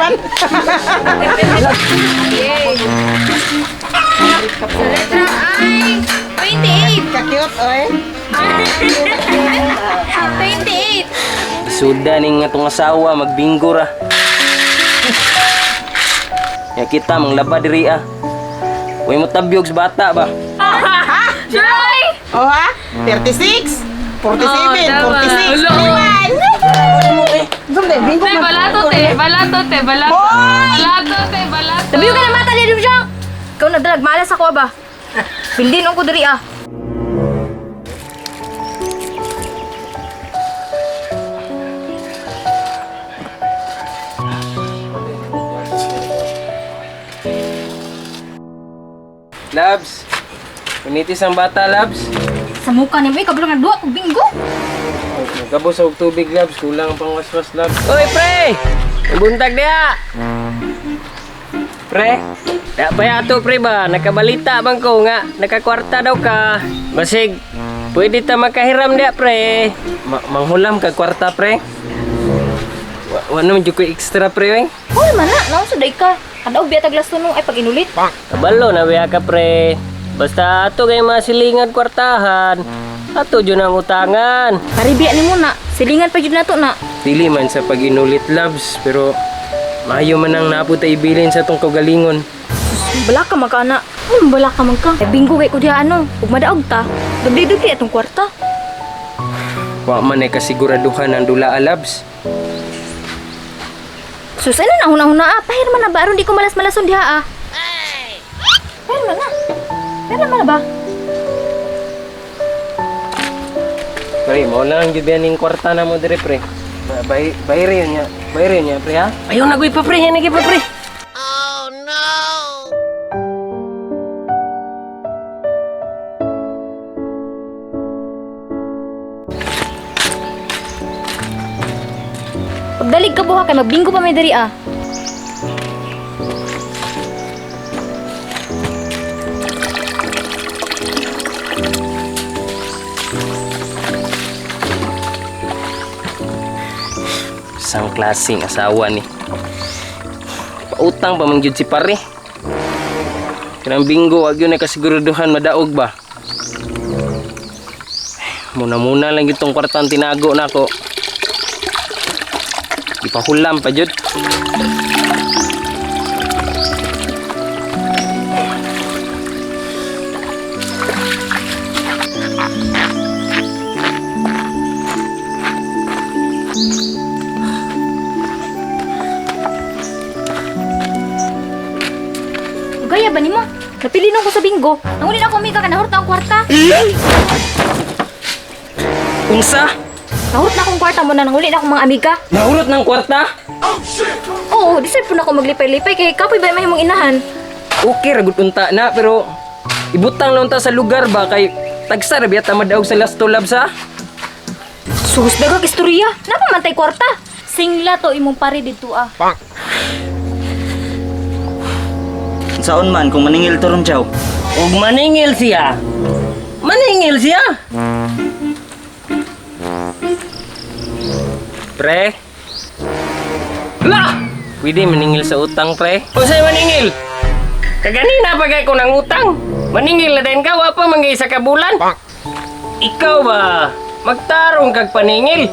Bayran. Sa letra ay 28. Ka-cute, oy. 28. Suda ning atong asawa magbinggo ra. Ya kita manglaba diri ah. Way mo tabyog sa bata ba? Try! Oh ha? 36, 47, Oh, tama. 46, Ulo. 31. Zoom din, bingo Te, man. balato te, balato te, balato. Hoy! Balato te, balato. Tabiyo ka na mata diri siya. Ikaw na dalag malas ako ba? Bildin ko diri ah. Labs. Punitis ang bata, Labs. Sa muka nimo ikaw nga duwa kog bingo. Nagkabos og tubig, Labs. Kulang pang waswas, Labs. Oy, pre! Buntag diha! Pre, da pa ato pre ba? Nakabalita bang ko nga nakakwarta daw ka. Basig, pwede ta makahiram diha pre. Manghulam ka kwarta pre. Wa naman jud ko extra pre oy. Hoy man na, naon sa day ka? Kadaog biya taglas tunong ay pag inulit. Kabalo na biya ka pre. Basta ato kay masilingad kwartahan. Ato jud ang utangan. Paribiya nimo na, silingan pa jud nato na. Dili man sa pag-inulit labs, pero maayo man ang napunta ibilin sa tong kaugalingon. Bala ka magkana. Bala ka man ka. Eh, bingo kay ko diha ano. Ug madaog ta. Dubli-dubli atong kwarta. Wa man ay kasiguraduhan ang dula labs. Sus, ano na huna-huna ah. Pahir man na ba aron di ko malas-malason diha ah. Pahir man na. Pahir man na ba? Pre, mao lang gyud biya ning kwarta na mo dire pre. Bay bayre niya. Bayre niya pre ha. Ayaw na pa pre, yan pa pre. Oh no! Pagdalig ka buha kay magbingo pa may diri ah. Isang klaseng asawa ni. Pautang pa man gyud si pare. Kanang bingo wag yun ay kasiguraduhan madaog ba. Muna-muna lang gyud tong kwartang tinago nako. Ipahulam pa jud. Gaya ba nimo? Napili nung ko sa bingo. Nangulin ako mika ka nahurot na akong kwarta. Unsa? Nahurot na akong kwarta mo na nangulin akong mga amiga. Nahurot ng kwarta? Oo, deserve po na ako maglipay-lipay kay kapoy ba mahimong inahan. Okay ra gud unta na pero ibutang lang ta sa lugar ba kay tagsa ra biya ta madaog sa last two labs ha. Sus, dagag istorya. Napamantay kwarta. Singla to imong pare didto ah. Saon man kung maningil to ron chow. Ug maningil siya. Maningil siya. Pre. La! Pwede maningil sa utang, pre. Unsay maningil? Kaganina pa kay ko nang utang. Maningil na din ka, wa pa man isa ka bulan. Ikaw ba? Magtarong kag paningil.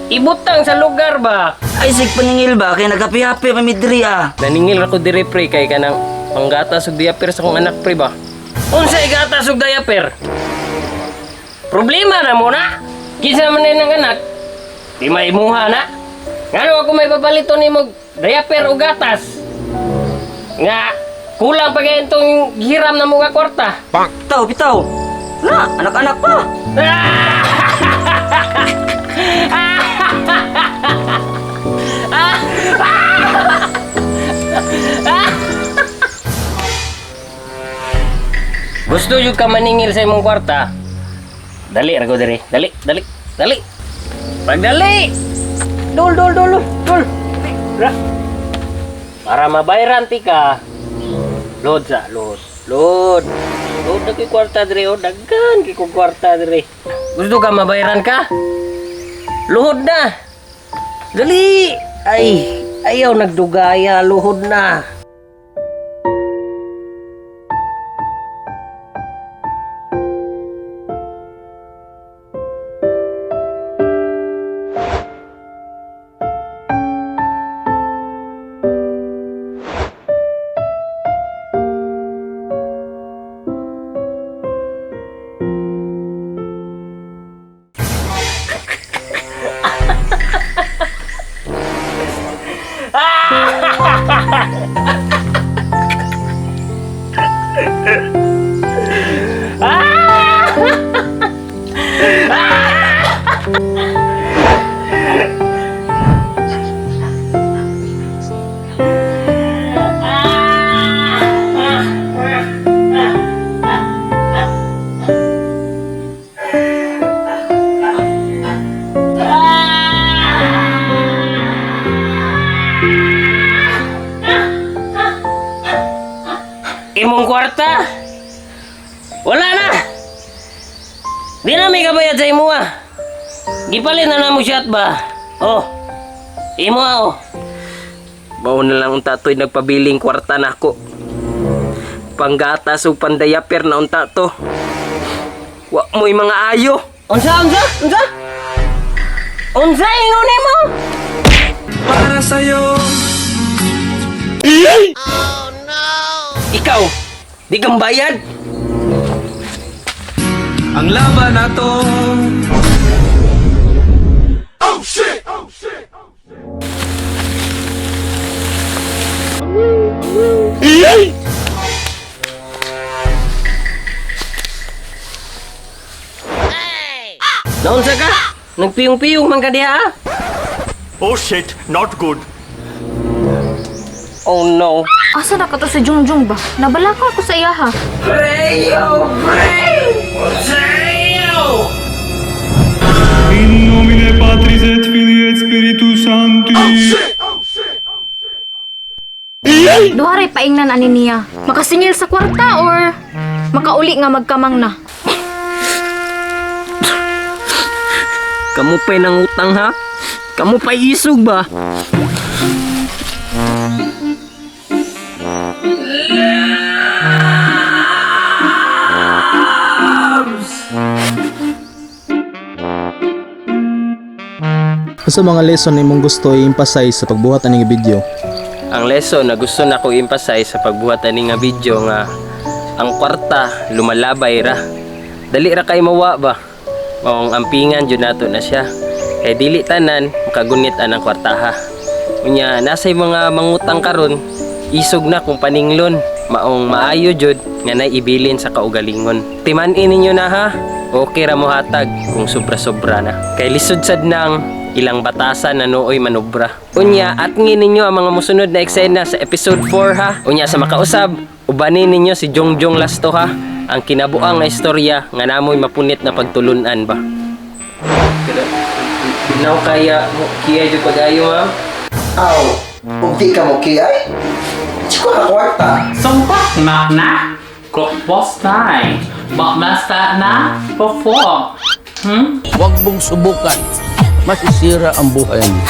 Ibutang sa lugar ba? Ay sig paningil ba kay nagapi-hapi pa mi diri ah. Naningil ra ko dire pre kay kanang panggatas og diaper sa akong anak pre ba. Unsay gatas og diaper? Problema na mo na. Kinsa man ang anak? Di maimuha na. Ngano ako may babalito nimo diaper o gatas? Nga kulang pa kay itong hiram na mga kwarta. Bitaw, bitaw. Na, anak-anak pa. Gusto jud ka maningil sa imong kwarta? Dali ra ko diri. Dali, dali, dali. Pagdali. Dol dol dol dol. Dol. Ra. Para mabayran ti ka. Load sa load. Load. Load na ko'y kwarta diri oh. Daghan kay kong kwarta diri. Gusto ka mabayran ka? Luhod na. Dali. Ay. Ayaw nagdugaya, luhod na. Imong kwarta? Wala na! Di na may kabayad sa imo ah. Gipalit na namo shot ba? Oh. Imo ah, oh. Mao na lang unta to'y nagpabiling kwarta nako. Panggatas ug pandayaper na unta to. Wa mo'y mga ayo. Unsa unsa? Unsa? Unsa ingon nimo? Para sa'yo. Ikaw, di kang bayad. Ang laban na to. Naunsa ka? Nagpiyong-piyong man ka diha ah. Oh shit, not good. Oh no. Asa na ka to si Jungjung ba? Nabalaka ako sa iya ha. Preo, pray! Preo! In nomine Patris et Filii et Spiritus Sancti. Duha ray paingnan ani niya. Makasingil sa kwarta or makauli nga magkamang na. Kamu pa'y nangutang ha? Kamu pa'y isog ba? Unsa mga lesson imong gusto i-emphasize sa pagbuhat ani nga video? Ang lesson na gusto na ko emphasize sa pagbuhat ani nga video nga ang kwarta lumalabay ra. Dali ra kay mawa ba? Maong ampingan jud nato na siya. Kay dili tanan makagunit anang kwartaha. Unya nasay mga mangutang karon isog na kung paninglon maong maayo jud nga naibilin sa kaugalingon. Timan-in ninyo na ha. Okay ra mo hatag kung sobra-sobra na. Kay lisod sad nang ilang batasan na nooy manobra. Unya, atngin ninyo ang mga musunod na eksena sa episode 4 ha. Unya sa makausab, ubanin ninyo si Jongjong Lasto ha. Ang kinabuang nga istorya nga namoy mapunit na pagtulunan ba. Now kaya mo kiya jud pag-ayo ma'am. Aw, ug di ka mo kiyay? Di ko ka kwarta. Sumpak na na. Kokbostay. Bakmasta na. Before. Huwag mong subukan. Masisira ang buhay mo.